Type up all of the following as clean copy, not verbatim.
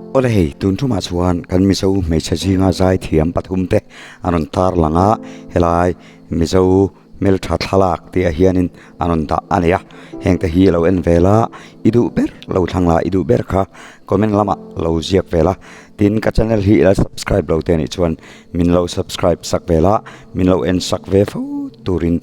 Awle hei, tun thumah chuan kan Mizo hmeichhe zinga zaithiam pathum te an rawn tar lang a, helai Mizo hmeltha thlalak tih ah hianin an rawn dah a ni a, heng te hi lo en vel a, i duh ber lo thlang la, i duh ber kha comment lamah lo ziak vel a, tin ka channel hi ila subscribe lo te anih chuan min lo subscribe sak vel a, min lo en sak ve fo turin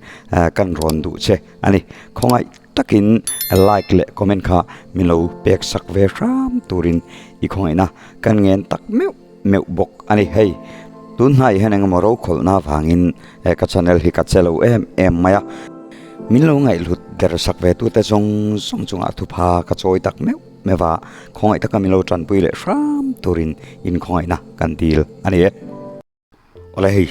kan rawn duh che a ni, khawngaih takin like leh comment kha min lo pek sak ve hram turin i khawngaihna kan ngen tak meuh meuh bawk a ni. Hei tun hnai hian engemaw rokhawlhna avangin he ka channel hi ka che lo em em mai a, min lo ngaihhlut der sak ve tute zawng zawng chungah thupha ka chawi tak meuh meuh a, khawngaih taka min lo tanpui leh hram turin inkhawngaihna kan dil a ni e. Awle hei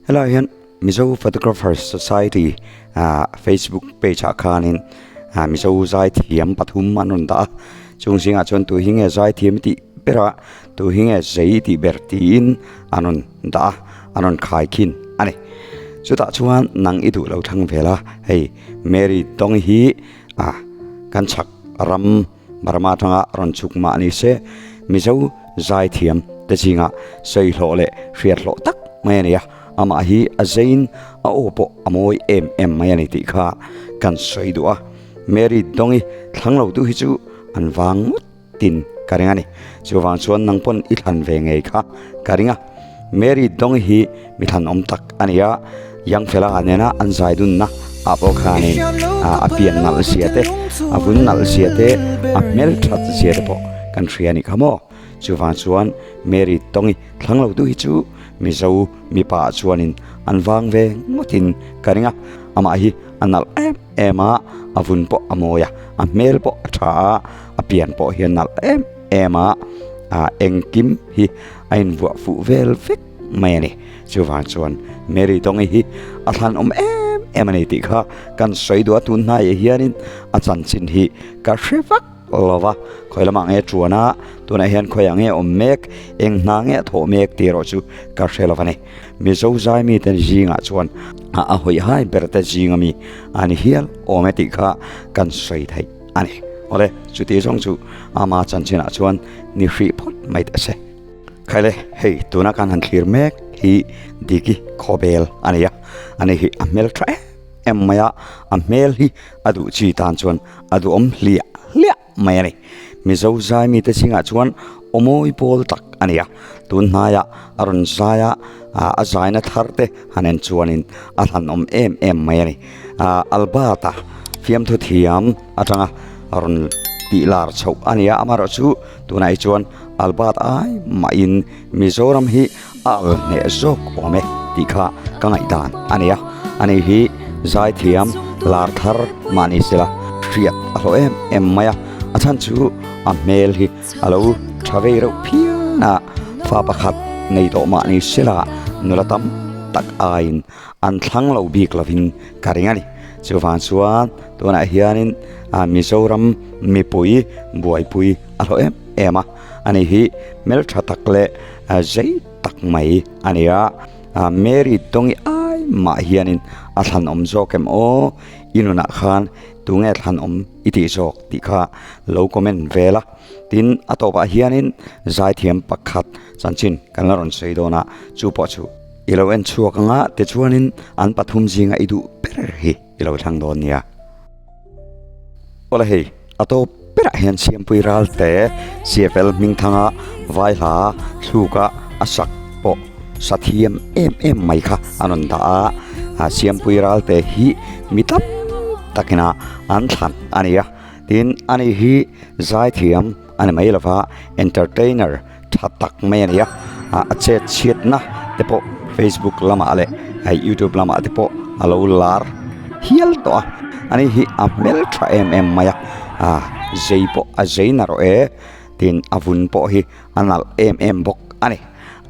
helaiah hian Mizo Photographers Society ah Facebook page ah khanin ah Mizo zaithiam pathum an rawn dah a, chung zingah chuan tu hi nge zaithiam tih ber a tu hi nge zei tih ber tiin an rawn dah a an rawn khai khin a ni. Chutah chuan nang i duh lo thlang vel a hei Mary Dawng hi ah kan chhak ram Burma atanga rawn chhuk mah ni se Mizo zaithiam te zingah sawi hlawh leh hriat hlawh tak mai a ni a, amah hi a zeiin a aw pawh a mawi em em mai a ni tih kha kan sawi duh a, Mary Dawngi thlang lo tu hi chu an vang ngawt tin ka ring a ni, chuvang chuan nang pawn i thlan ve ngei kha ka ring a, Mary Dawngi hi mi thlan awm tak a ni a, Young fella nena an zai dunna ah pawh khanin a pian nalh zia te, a vun nalh zia te, a hmel that zia te pawh kan hria a nih kha maw. Chuvang chuan Mary Dawngi thlang lo tu hi chu Mizo mipa ah chuanin an vang ve ngawtin ka ring a, amah hi a nalh em em a, a vun pawh a mawi a, a hmel pawh a tha a, a pian pawh hi a nalh em em a, engkim hi a invuah fuh vel vek mai a ni. Chuvang chuan Mary Dawngi hi a thlan awm em em a ni tih kha kan sawi duh a, tun hnaiah hianin a chanchin hi ka hre vak lo va, khawi lamah nge tuan a, tunah hian khawiah nge awm mek, eng hna nge a thawh mek tih erawh chu ka hre lo a ni. Mizo zai mite zingah chuan a a hawi hai ber te zinga mi a ni hial awm e tih kha kan sawi theih a ni. Awle, chuti zawng chu ama chanchinah chuan ni hrih phawt mai teh se. Khaile, hei tuna kan han thlir mek hi Diki Khawbel a ni a, ani hi a hmel tha em em mai a, a hmel hi a duh chi tan chuan a duhawm hliah hliah mai a ni. Mizo zai mite zingah chuan awmawi pawl tak a ni a, tun hnaiah a rawn zai a, a zaina thar te han en chuanin a hlanawm em em mai a ni. Albert-a fiamthu thiam atanga rawn tih lar chhoh a ni a, amaherawhchu tunah hi chuan Albert ai mahin Mizoram hi a al hneh zawk awm e tih kha ka ngaihdan a ni a, ani hi zaithiam lar thar mah ni sela hriat a hlawh em em mai a, a chhan chu a hmel hi a lo tha vei reuh phian a, fa pakhat nei tawh mah ni sela nula tam tak aiin an thlang lo bik lovin ka ring a ni. Chuvang chuan tunah hianin Mizoram mipui buaipui a hlawh em em a, ani hi hmeltha tak leh zei tak mai a ni a, Mary Dawngi ai mah hianin a thlan awm zawk em aw, i nunah khan tunge thlan awm i tih zawk tih kha lo comment vel a, tin a tawpah hianin zaithiam pakhat chanchin kan la rawn sawi dawn a, chu pawh chu i lo en chhuak ang a, tichuanin an pathum zinga i duh ber hi i lo thlang dawn nia. Awle hei, a tawp berah hian Siampui Ralte CFL Hmingthanga Vaihla thluka a sak pawh sa thiam em em mai kha a rawn dah a, Siampui Ralte hi mi tam takina an thlan a ni a, tin ani hi zaithiam a ni mai lova entertainer tha tak mai a ni a, a chet chhiatna te pawh Facebook lamah leh youtube lamah te pawh a lo lar hial tawh a, ani hi a hmel tha em em mai a, ah zei pawh a zei na rawh e tin a vun pawh hi a nalh em em bawk a ni,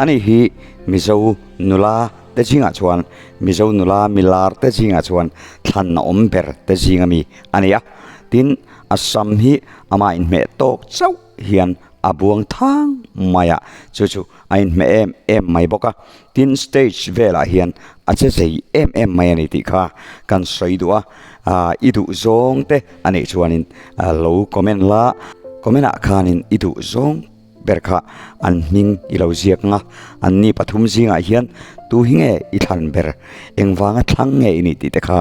ani hi Mizo nula te zingah chuan Mizo nula milar te zingah chuan thlan a awm ber te zing ami a ni a, tin a sam hi amah inhmeh tawk chauh hian a buang thang mai a, chu chu a inhmeh em em mai bawk a, tin stage velah hian a che zei em em mai a ni tih kha kan sawi duh a, ah i duh zawng te a nih chuanin lo comment la, comment ah khanin i duh zawng. ber kha an hming i lo ziak ang a, an ni pathum zingah hian tu hi nge i thlan ber, engvanga thlang nge i nih tih te kha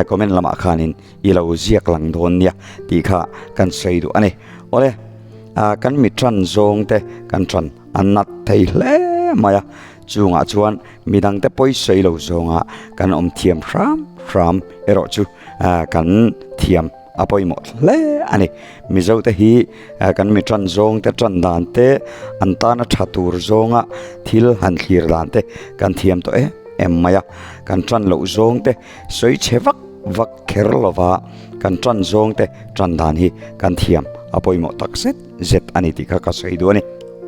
comment lamah khanin i lo ziak lang dawn nia tih kha kan sawi duh a ni. Awle, kan mi tan zawng te kan tan a nat thei hle mai a, chungah chuan midangte pawi sawi lo zawnga kan awm thiam hram hram erawh chu kan thiam a pawimawh hle a ni. Mizo te hi kan mi tan zawng te tan dan te an tana tha tur zawnga thil han thlir dan te kan thiam tawh em em mai a, kan tan loh zawng te sawi chhe vak vak kher lova kan tan zawng te tan dan hi kan thiam a pawimawh tak zet zet a ni tih kha ka sawi duh a ni.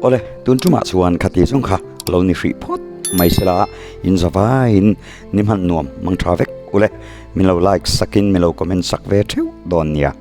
Awle, tun tumah chuan khati zawng kha lo ni hrih phawt mai sela in zavaiin ni hman nuam mang tha vek ule. Min lo like sakin min lo comment sak ve theuh dawn nia.